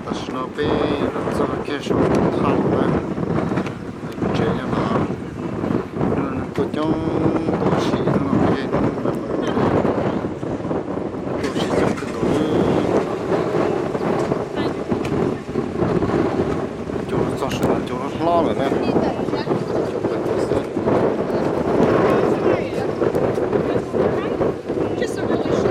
Tam sim no peb los txog kiag saum thaj lawm, tsev nyob no, neeg tuaj coob tuaj ua si no, tuaj ua si coob kawg nkaus li. Cua txog sawv daws cua hlob hlob lawm na. Coj nej mus saib no thiab. Ces zoo puag tim choj tso na. Txog pem saum no ho pom pom huab lawm. Tsis muaj thiab.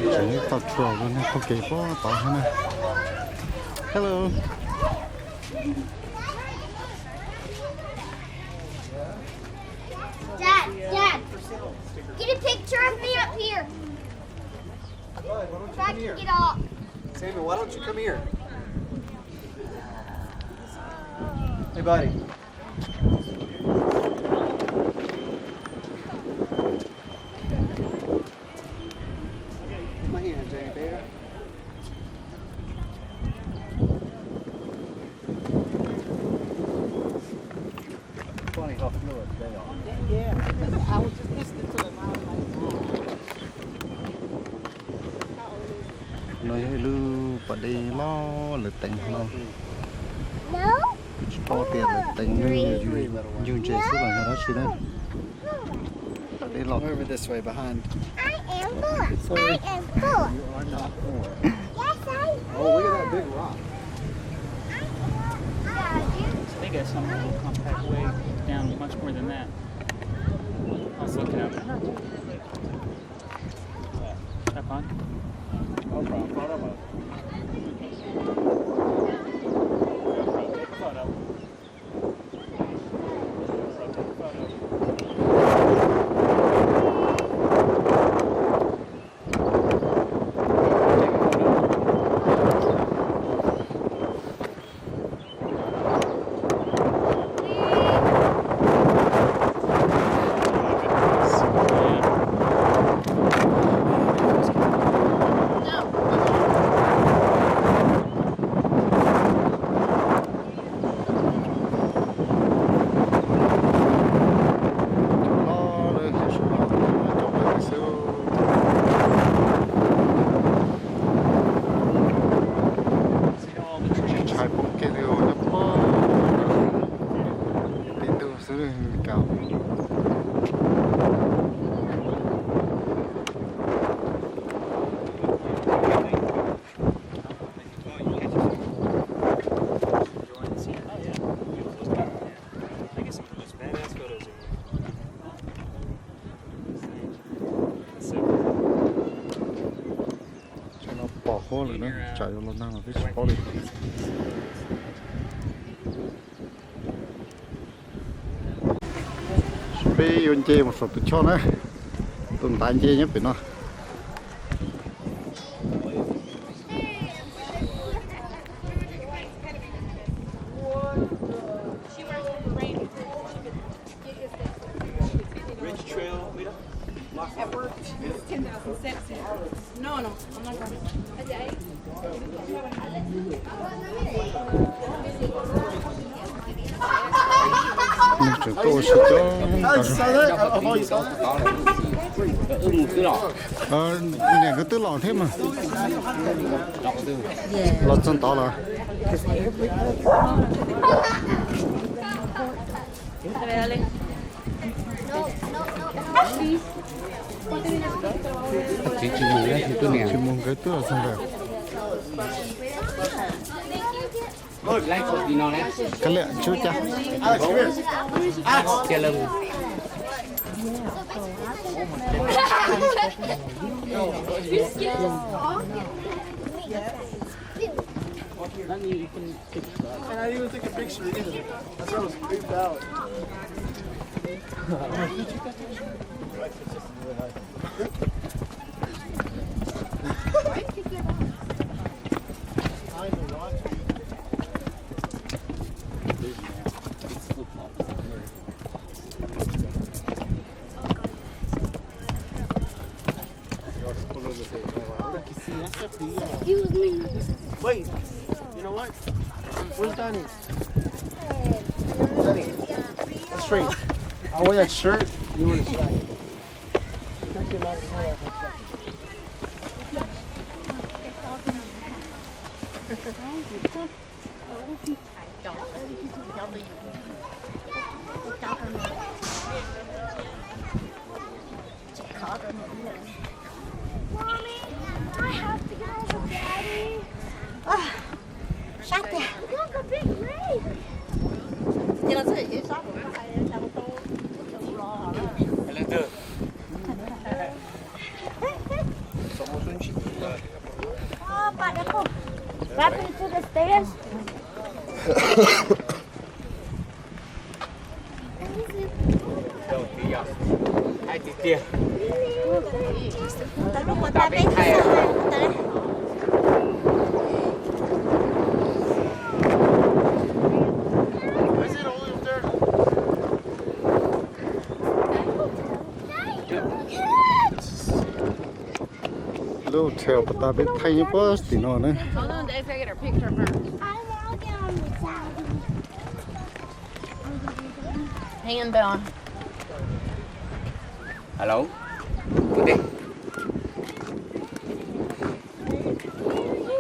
Tseem toj tsua rau nej taug kev puag tod thiab na. Hello. Dad, Dad, get a picture of me up here. If I can get off. Samuel, why don't you come here? Hey, buddy. Come here, Jamie, baby. Funny how fluid they are. Yeah, I was just listening to them. I was like, wow. No yog ib lub pas dej loj lawv teev no. Kuv tsis paub tias lawv teev yug ntses xwb los yog dab tsi na. Pas dej loj. Over this way behind. I am four. Sorry. I am four. You are not four. Yes, I am. Oh, look at that big rock. I am. Yeah, I do. I think I saw a little compact wave down much more than that. I was looking up. Is that fun? No problem. Take a photo. Paub lawm na, tsam yuav los nag los twb tsis paub li. Peb yuav nce mus saum tus choj na, tus ntav nce nyob pem no. Ridge Trail, mira. At work, it's ten thousand steps. No, no, I'm not going. Nws tseem tuaj ua si coob tas zog. Niam nkawd twb los thiab mas. Los txog tod los. Tsis mus nkawd twb los txog ntawd. Kav liam, tsis ua cas. Excuse me. Wait, you know what? Where's Donnie? Donnie, straight. I wear that shirt. You wear the shirt. Mommy, I have to go with Daddy. Sab tiag. Look, a big lake. Oh, but the, what happened to the stairs? Hais tiag tiag. Lub hotel pas tas peb thaij nyob puag tim no na. Hello.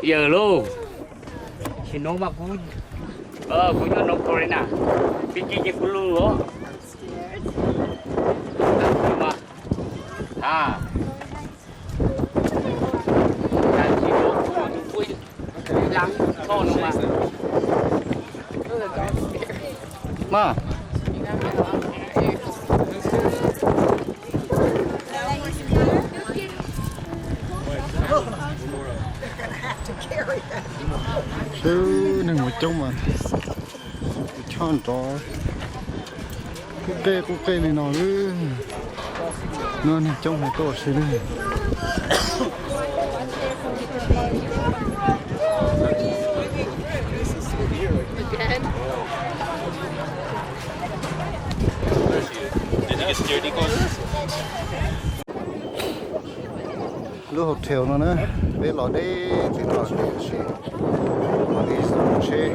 Yawg lauj, sim no mas kuv, kuv nyob North Carolina, pib ci ces kuv lug os. A, mas twb neeg mus coob mas tus choj nrov qub qej qub qej li no. No neeg coob heev tuaj ua si li. Lub hotel no na, peb los deb tim no lawm tiam sis mus ib xub tsheb.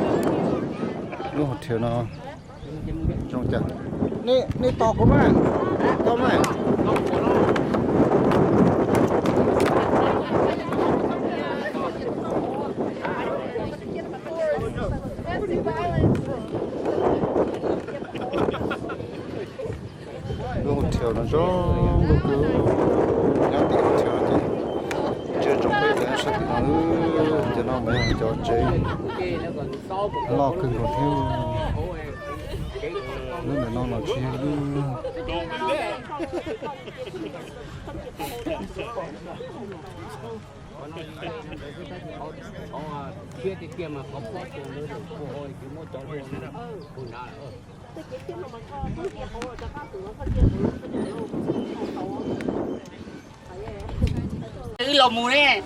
Lub hotel no zoo cas? Nej tos kuv mas, tos mas. Lub hotel no zoo nkauj kawg, nyob tim hotel no ces tsis tsoom peb cov sab tim no, cov no mas yog cov tsev loj kawg nkaus thiab. Lub ntawm no los tsis yog lub. Wb los mus ne.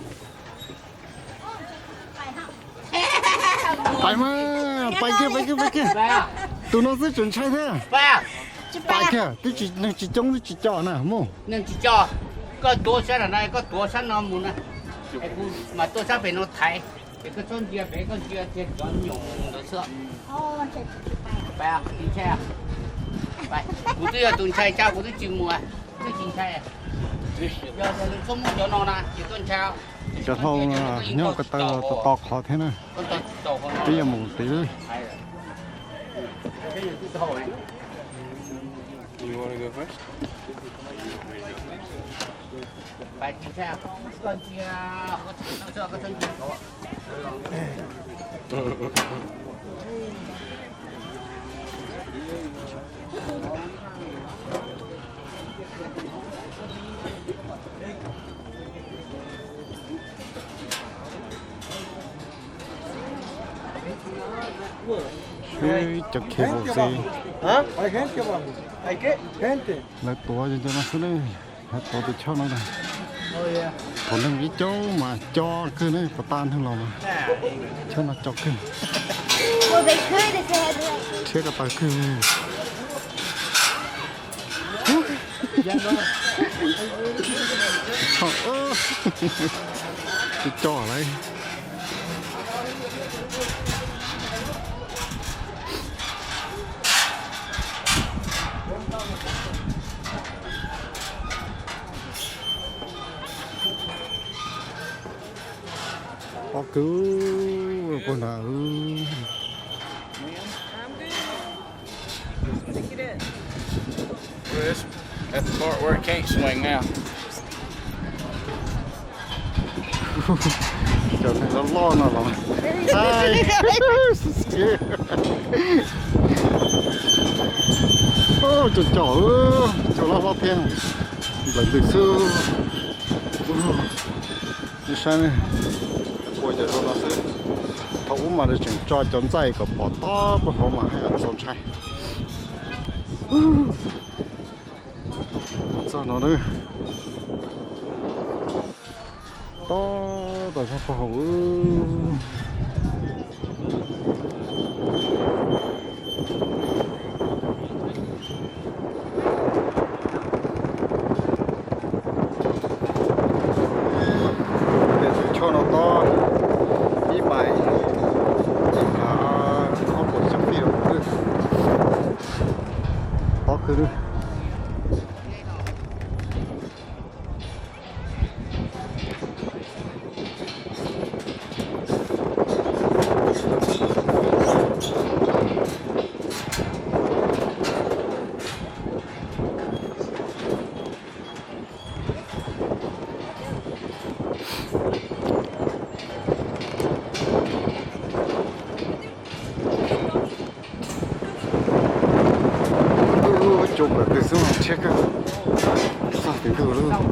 Pais mas, pais kiag, pais kiag, pais kiag. Tus no xwb tseem ntshai thiab. Pais kiag, twb tsis, neeg tsis coob twb tsis co na mus. Neeg tsis co, koj tuav sab no na, koj tuav sab no mus na. Kuv mam tuaj sab pem no thaiv, es koj txhob ntsia pem, koj ntsia kiag cov nyuam ntawd xwb. Pais, tsis ntshai. Kuv twb yog tus ntshai, cas kuv twb tsis mus, twb tsis ntshai. Yog tias nws txhob muab cov no na ces koj ntshai. Cov hlau nyob ko taw tos qhov thiab na. Twb yuav mus tid lawm. Sib cov khe vau xi. Lawv tuav cov no xwb na, lawv tuav tus choj no na. Thaum neeg ib coob mas co kawg ne, puas tas neeg los mas. Choj no co kawg. Rhiab ko taw kawg. Tsis co lawm. Pob kws puag nrad. This, that's the part where it can't swing now. Cov neeg loj loj no los. Cov cov, cov loj loj thiab. Nplawm ntws xwb. Nej saib ne, ua cov zoo no xwb. Thaum ub mas lawv tseem tso cov ntxaij kom pom tob puag hauv mas haj yam txaus ntshai. Txog no na, tob tau sab puag hauv. Tus choj no tob ib mais, ib phav ob puas xyoo fij los. Tob kawg li. Cua kom tw xwb mas rhiab kawg. Txog tim ntug lawm.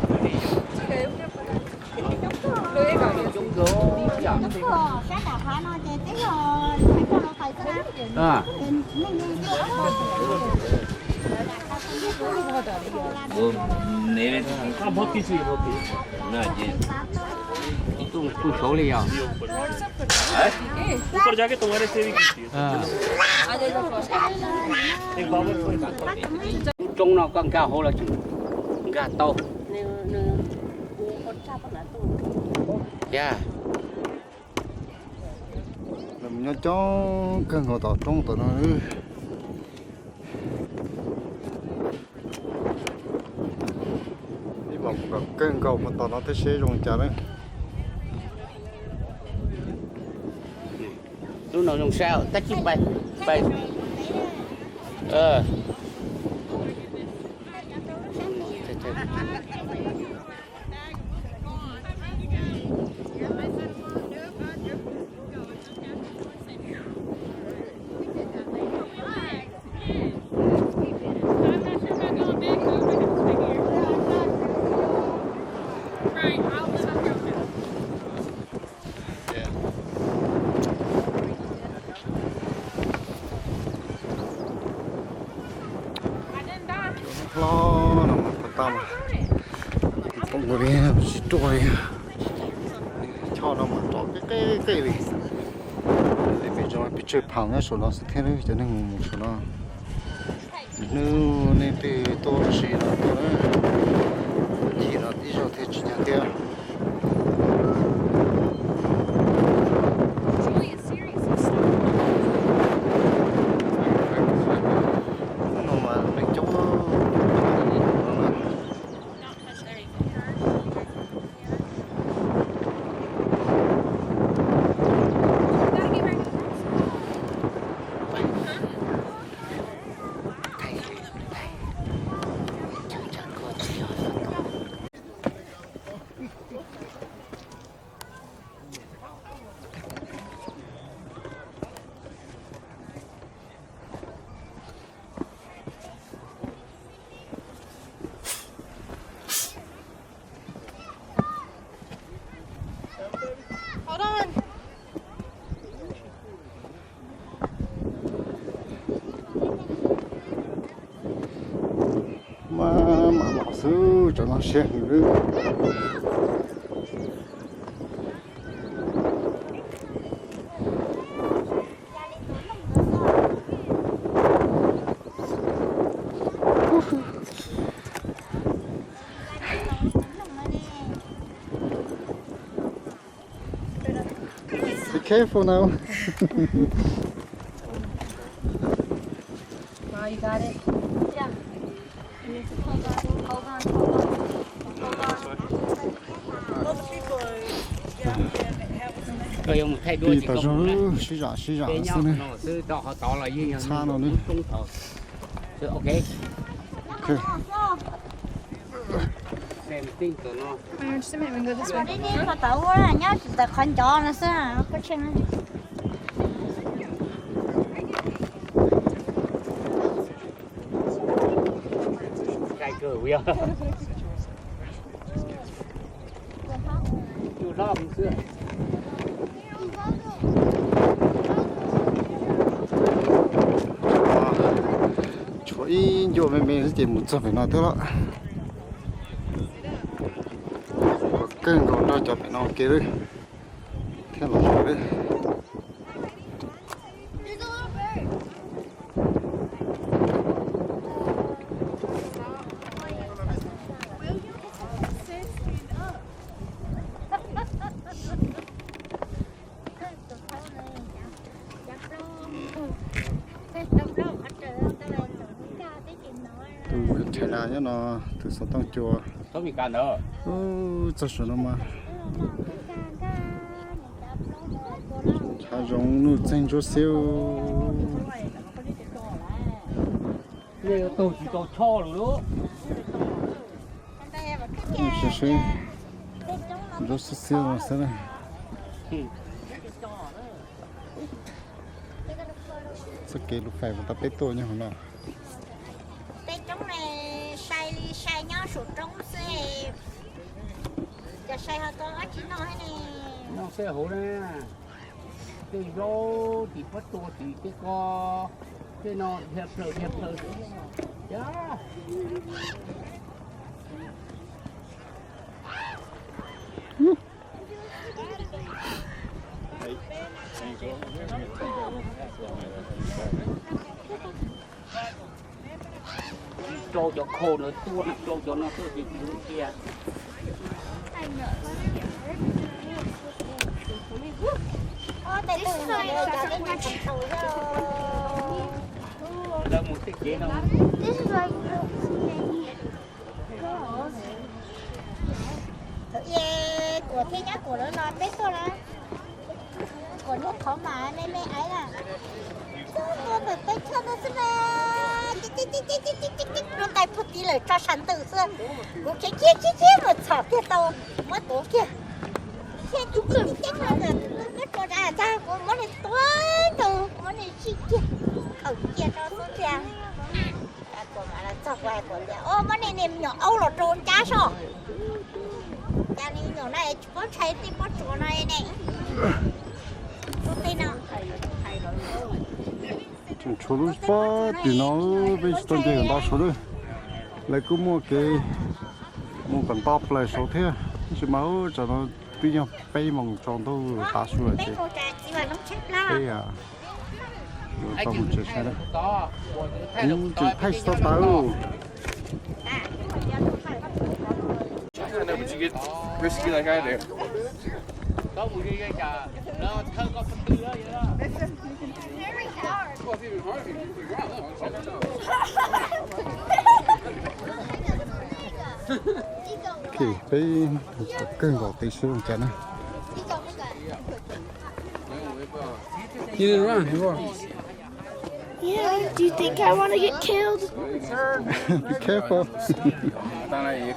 Tus saud li yog. Ub, tsoob no koj nkag hauv los tseem nkag tau. Yog. Nyob coob kawg nkaus tom roob tom no. Ib mam mus kom kawg nkaus mus tom no thiab seb zoo cas na. Lub no zoo saib tab sis pais, pais. Poob nkaus li, tsis ruaj li. Choj no mas rov qej qej li. Peb zos pes tsawg phaum nyob saum no xwb thiab, cov neeg mus mus saum no. Hnub nej twg tuaj ua si no tuaj na, cig no tib zaug thiaj tsis nyog thiab. Hnub no mas neeg coob. Mas mam los xwb, tsam no siab heev lawm. Be careful now. Wow, you got it? Yeah. You need to hold on, hold on, hold on. Hold on. Most people, yeah, yeah, have a Pib tas zog, sib zam sib zam xwb ne. Txhab no ne. Ok. Ua li ne, qhov tod ua nyob tsis tawm qhov ncov no xwb, koj tsheej. Tshuav ib ncua me me xwb ces mus txog pem no twb lawm. Kawg nkaus nrog cov pem no ke lawm thiab los lawm. Tus ntshai na nyob no, tus xov tooj cua. Txog saum no mas ntshav zoov nuj txeeg ntsuab xiab. Sib sib ntsuab xiab xiab no xwb na. Txoj kev lus fais mus tau peb tuaj nyob hauv no. Peb coob ne, sai li sai nyob saum roob xwb. Cov sai ho tau dab tsi noj thiab ne? Noj tej hauv na, tej zaub tim pob tsuas tim tej ko, tej no dhia plaws dhia plaws. Rau cov khau no tuaj, rau cov no tuaj ces tsis cia. Lawv mus tej kev no. Kuam thiab nyab kuam lawv no peb tuaj na. Kuam niag qhov mas me me aiv na. Tuaj ntawm peb chaw no xwb na. Rau nqaij pug ti lawm tso sab ntws xwb. Kuv khiav khiav khiav khiav mus txhom kiag tau, muab tuav kiag. Khiav kiag kiag kiag kiag, muab tso rau ntag, kuv muab nws tuav nkaus, muab nws zij kiag, khawm cia rau xub ntiag. Kuam mas los txog kuv hais Kuam tias, o, muab nej niag me nyuam aub los rau ncab soj. Cas niag me nyuam no tsis paub ntshai tej pob tsuas no ne. Tseem tshuav lub pob tim no, peb tsis tau nce nta saud lawm. Lawv kuj muaj kev Tseem nto plaws saud thiab, tab sis mas tsam no twb yog peb moos tsaus ntuj tav su lawm ces peb yuav tau mus tsev saib na. Kuv tseem thaij tsis tau tawv. Ok, peb tau kawg nkaus qis xwb ua cas na. You didn't run, you walked. Yeah, do you think I want to get killed? Be careful.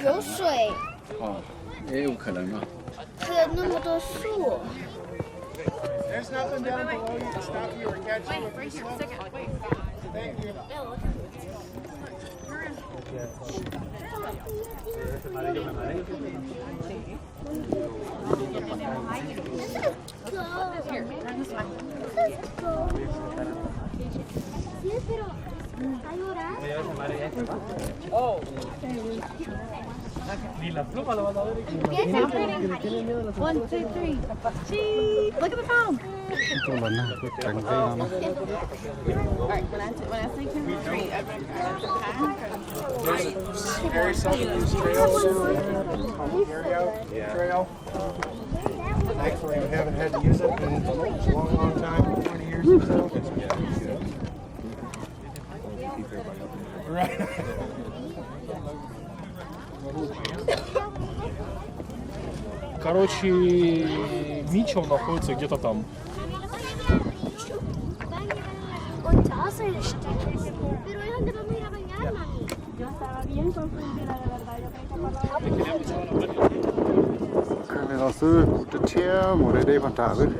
有水。哦，也有可能啊。可能那么多树。 There's nothing down below you to stop you or catch you if you slip. Thank you. One, two, three. Cheese. Look at the phone. Tus los nag kuj teev nqe no na. All right, when I, when I say count to three, everyone counts, okay? There's a very self-used trail soon. Trail. Thankfully, we haven't had to use it in a long, long time, twenty years or so. Right. Короче, Mitchell находится где-то там. Yo estaba bien confundida, de verdad. Yo creí que por la... Kawg li no xwb, kuv rhiab rhiab mus deb deb pag nrad xwb.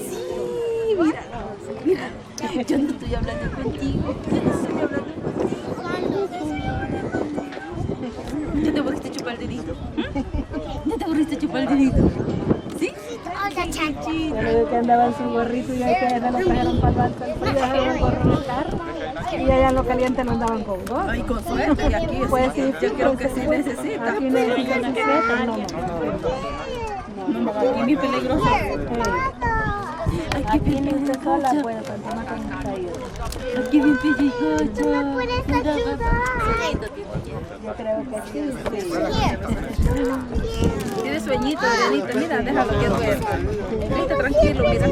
Sí, mira, mira. Yo no estoy hablando contigo. Yo no estoy hablando contigo. ¿Ya te aburriste chupar el dedito? ¿Mm? ¿Ya te aburriste chupar el dedito? ¿Sí? Bueno, yo que andaba en su gorrito y ahí que me lo trajeron para el banco del frío, era un gorro en el carro. Y allá en lo caliente no andaban con gorro. Ay, con suerte, y aquí sí, pues sí, yo creo que sí necesita. Aquí necesita, no. No, aquí es muy peligroso. Aquí es bien peligroso. Aquí es bien peligroso. Yo creo que sí, sí. Tiene sueñito, Dianita, mira, déjalo que duerma. Está tranquilo, mira.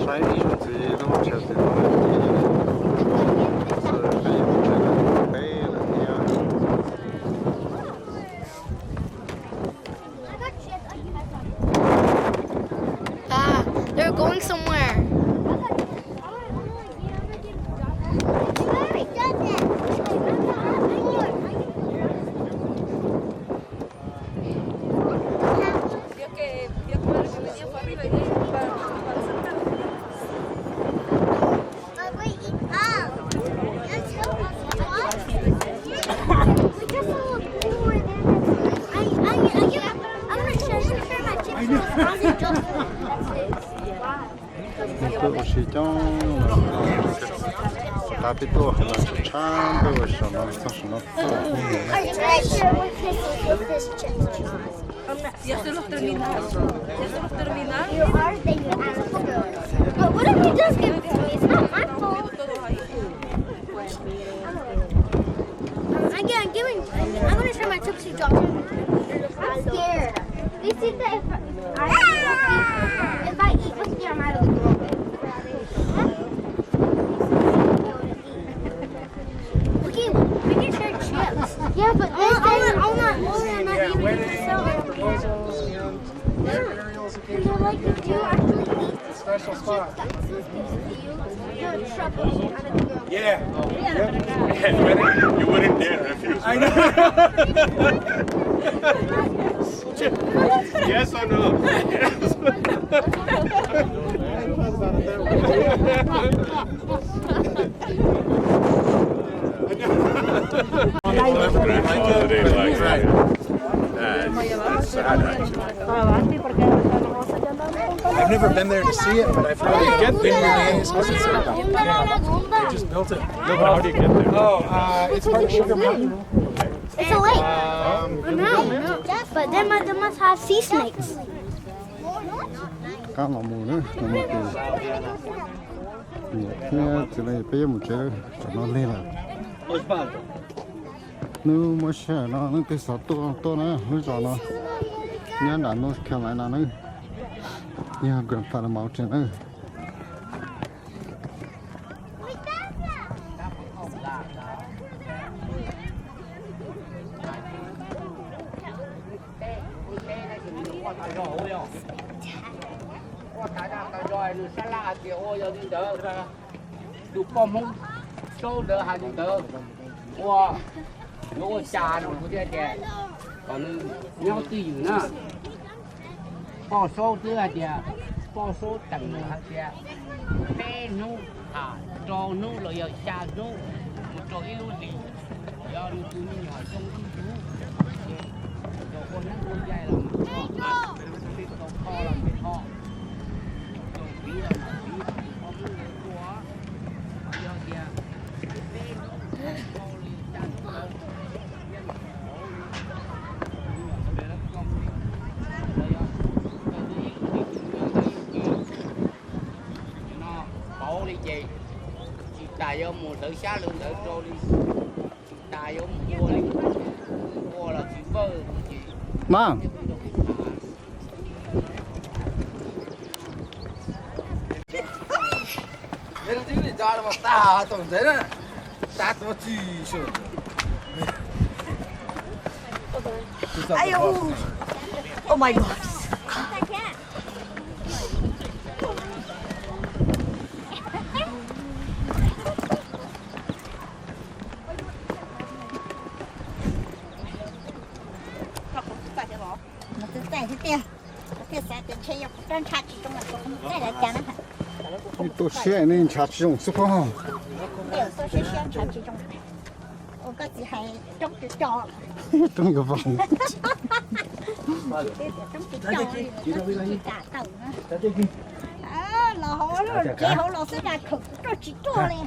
Saib ib zaug ntxiv lub tsheb txiv no. Tsis coob, tas peb tuaj los tshab ntuj saum no txog saum no. Ya se los terminaron. Ya se los terminaron. Pero what if he does give it to me? It's not my fault. Again, I'm giving, I'm gonna show my tipsy drop. I'm scared. They said that if I, if I eat with you, I'm out of the world. Okay, we can share chips. Yeah, but they said I'm not, I'm not, I'm not eating it. Because I like to do actually eat. Special spot. Yeah. You wouldn't dare refuse. I know. Yes or no? I've never been there to see it, but I've heard it. They just built it. No, but how do you get there? Oh, uh, it's part of Sugar Mountain. It's a lake. Um, I know, but they must, they must have sea snakes. Qab los mus na, los mus thiab txiv neej peb yuav mus tsev, tam no lig lawm. Hnub muab sij hawm no leej twg xav tuaj tuaj na, lub zos no nyob nram North Carolina na, yog grandfather mountain na. Ua tas zog, tas zog nws sab laj hais tias ua yog li ntawd, tus poj Hmoob Saub ntawd hais li ntawd, ua, yuav ua cas no kuv thiaj tias kom nws nyob twj ywm na. Poj Saub twb hais tias, poj Saub teem nws hais tias peb hnub, rau hnub los yog xya hnub mus rau ib lub hlis, yog nws tus me nyuam zoo ib hnub, ces ua neeb ua yaig los mas kho, tau kho los mas kho, tau piv los mas piv, tsis tau mus ua. Yog tias peb hnub hauv li xya hnub ntawd, no pauv li ces tsis tas yuav mus hlawv xyab hlawv ntawv rau li, tsis tas yuav mus ua li, ua los tsis vawj ces. Ai yo. Oh my God. Kuv txawj xav tias ntshe yog kuv rab ntsha tsis zoo los kuv txawj lawv cas na. Nej tuaj siab nej ntsha tsis zoo xwb pob. Tuaj siab siab ntsha tsis zoo. Ua koj txiv hais roob tsis co. Roob yuav vog. Roob tsis co, tsis kam tawm na. Los hauv, tsev hauv los xwb na, khawm kuv roj tsis ruaj li.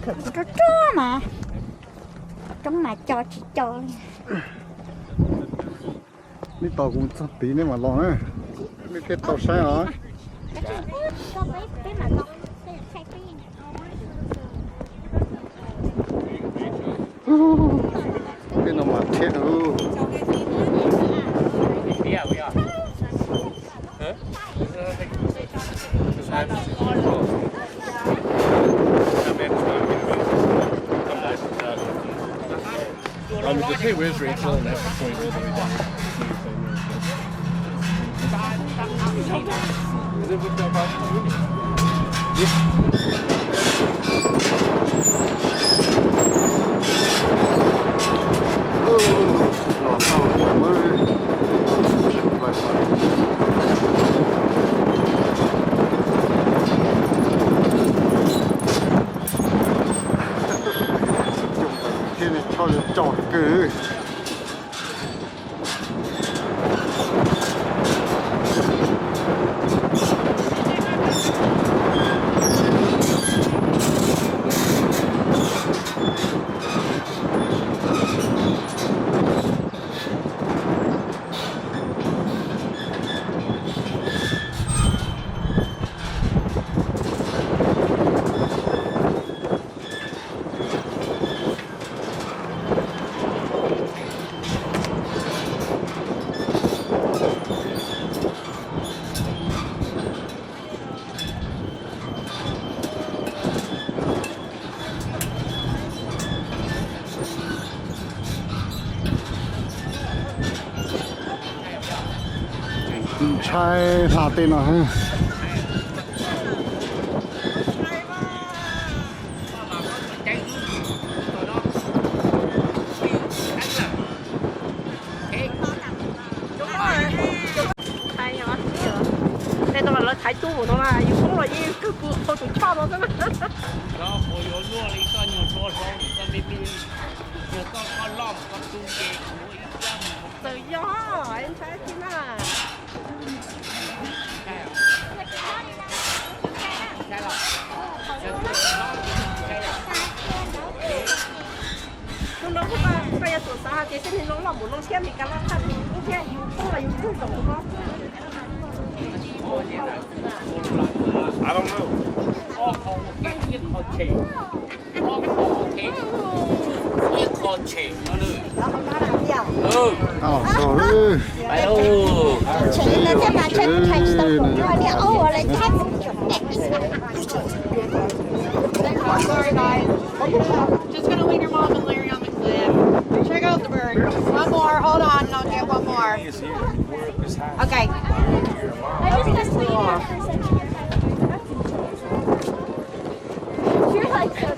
Khawm kuv roj ruaj mas. Roob mas co tsis co li. Nej tos kuv txog tid nej mam los na. Nej thiaj tau saib os. Tej no mas thiab. Um, just, hey, where's Rachel? And that's the point all the way down. Thiab nws tshaj li tso kawg. Thaij hla tej no. Thaij no mas lawv thaiv tub mus no mas yus poob los yeej kawg pw hauv tus choj no xwb na. Txawm yog ntshai thiab na. Hnub no koj yuav tsum xav hais tias tej niag no loj mus no thiab Meskas loj tshaj plaws thiab yus poob los yus kawg zaum no. Sorry, guys. Just gonna leave your mom and Larry on the cliff. Check out the bird. One more. Hold on, and I'll get one more. Okay. You're like so